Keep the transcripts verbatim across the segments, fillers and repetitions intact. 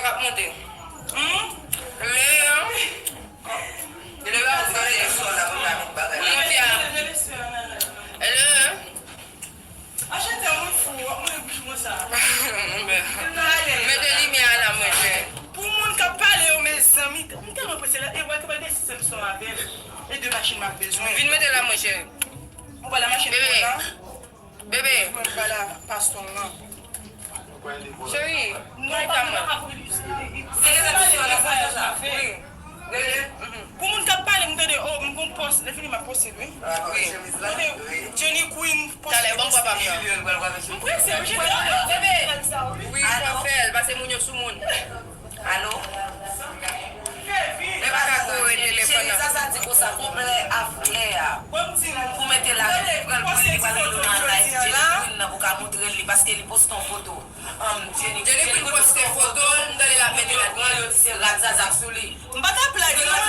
Ap monte. Hmm? Lè. Lè ap monte. Monte a. Lè. Mete limyè a la, mwen, chè. Pou moun k ap pale yo, mezanmi, m tèlman prese la, e wè ke m al desi sèm son avè l. E de machin m ap bezwen. Vin mete la, mwen, chè. Ou pa la machin pou la? Bebe. Mwen pa la, pastè w lan. Cheri, mwen pa mwen. Pou moun k ap pale, m tande, oh, m gon pòs, lè fini m ap poste l, wi. Wi. Tande, Jenny Queen poste. Talè, ban m wè pa m nan. M prese, wi, Jenny. Bebe. Wi, pa fè l, pase moun yo sou moun. Alo? E pa ka kore telefòn nan. Zaza di konsa, konplè a flè a. Pou mete la, li pral pran, li pral rele w nan live Jenny Queen nan pou ka montre l li, paske li poste yon foto. Um, Jenny, Jenny Queen poste foto, m tande l ap mete la. Yo di se rad Zaza k sou li. M pa t ap live non.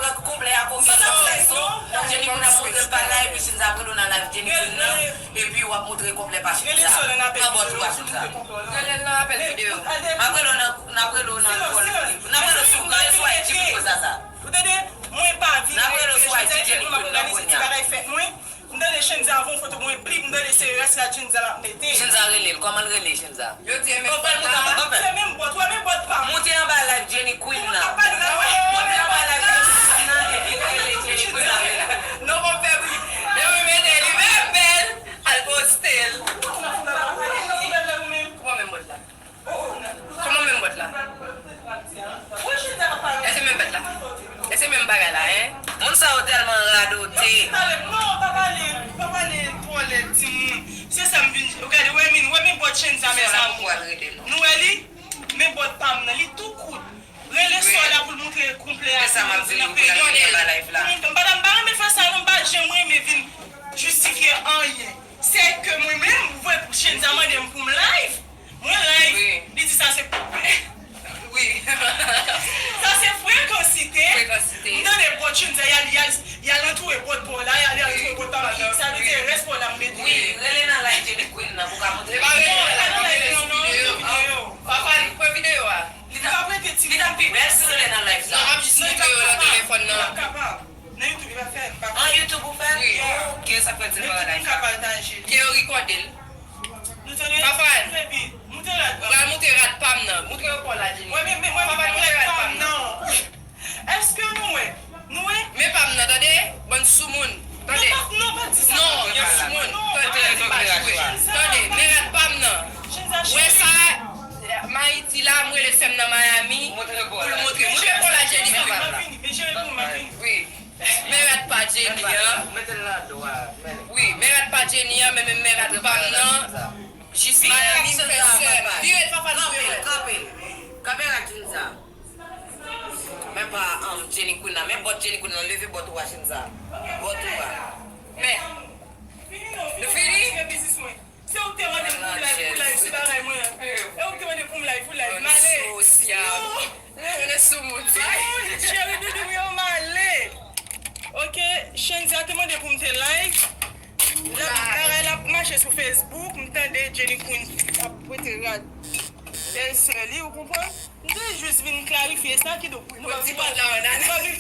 Pran konplè a konsa. M pa t ap live non. Jenny Queen ap montre l pa live, Jenny ap rele w nan live Jenny Queen nan. Epi w ap montre konplè pa Jenny Queen sa. Pran bòt ou pa Jenny Queen sa. Rele l nan apèl videyo. M ap rele w nan N ap rele w nan kòl. N ap rele w sou, rele sou I G pito Zaza. Ou tande? Mwen pa vin N ap rele w sou I G Jenny Queen nan kounye a. Ti bagay fèt mwen. M tande Chenza avè yon foto mwen pli, m tande se rès la Chenza l ap mete. Chenza rele l. Kòman l rele Chenza? Yo di e menm bòt la. Se menm bòt, wè menm bòt pa m. Moute anba live Jenny Queen nan. Moute anba live Jenny Queen nan epi rele Jenny Queen nan. Non, konpè, wi. Depi mete li menm bèl, al poste l. Kòman menm bòt la? Kòman menm bòt la? Èske menm bèt la? Èske menm bagay la, en? Moun sa yo tèlman radote. Non, pa pale, pa pale twò lèd, timoun. Se sa m vin, gade, wè men, wè men bòt Chenza, mezanmi. Nou wè li? Men bòt pa m nan, li tou kout. Rele sè w la pou l montre konplè a. E sa m ap di nou pou l al anba live la. M pa, m pa renmen fè sa non, m pa janm renmen vin jistifye anyen. Se ke mwen menm, mwen, Chenza mande m pou m live. Mwen live. Li di sa se wi. Sa se frekansite. M tande bòt Chenza, y al, y al, y al antoure bòt pa w la, y al, y al antoure bòt pa m ki, sa vle di rès pa w la m mete. Wi, rele nan live Jenny Queen nan pou ka montre. E pa rele nan live non, non, videyo. Papa, li pran videyo a. Li t ap, li t ap pi bèl si l rele nan live sa. Non, m ap jis montre yo nan telefòn nan. Nan YouTube, li pa fè, li pa fè. An YouTube ou fè? Wi. Ok, sa fè di l pa nan live sa. Ke yo rekòde l. Papa, m pral montre rad pa m nan. Montre yo pa w la, Jenny. Papa, montre rad pa m nan. Èske nou wè? Nou wè? Men pa m nan, tande? Bann soumoun. Tande? Non, pa, non, pa di sa. Non, yo soumoun. Tande, tande, tande. Tande, men rad pa m nan. Wè sa, Mayiti la, m rele sè m nan Miami pou l montre. Montre pa w la, Jenny. Wi. Men rad pa Jenny an. Wi, men rad pa Jenny an, men, men, men rad pa m nan. Jis Miami, m fè sè m. Vire l, papa, vire l. Kanpe, kanpe. Kanpe rad Chenza. Men pa, um, Jenny Queen nan. Men bòt Jenny Queen nan. Leve bòt ou a, Chenza. Bòt ou a. Men. Nou fini? Se ou ki te mande m pou m live, pou live sou bagay mwen an. E ou ki te mande pou m live, pou live. M ale. Yo. Rele sou moun. Timoun, cheri doudou m yo, m ale. Ok, Chenza te mande pou m te live. L ap, bagay la ap mache sou Facebook, m tande Jenny Queen ap pote rad bèlsè li, ou konprann? M te jis vin klarifye sa, kidonk, nou pa vin, nou pa vin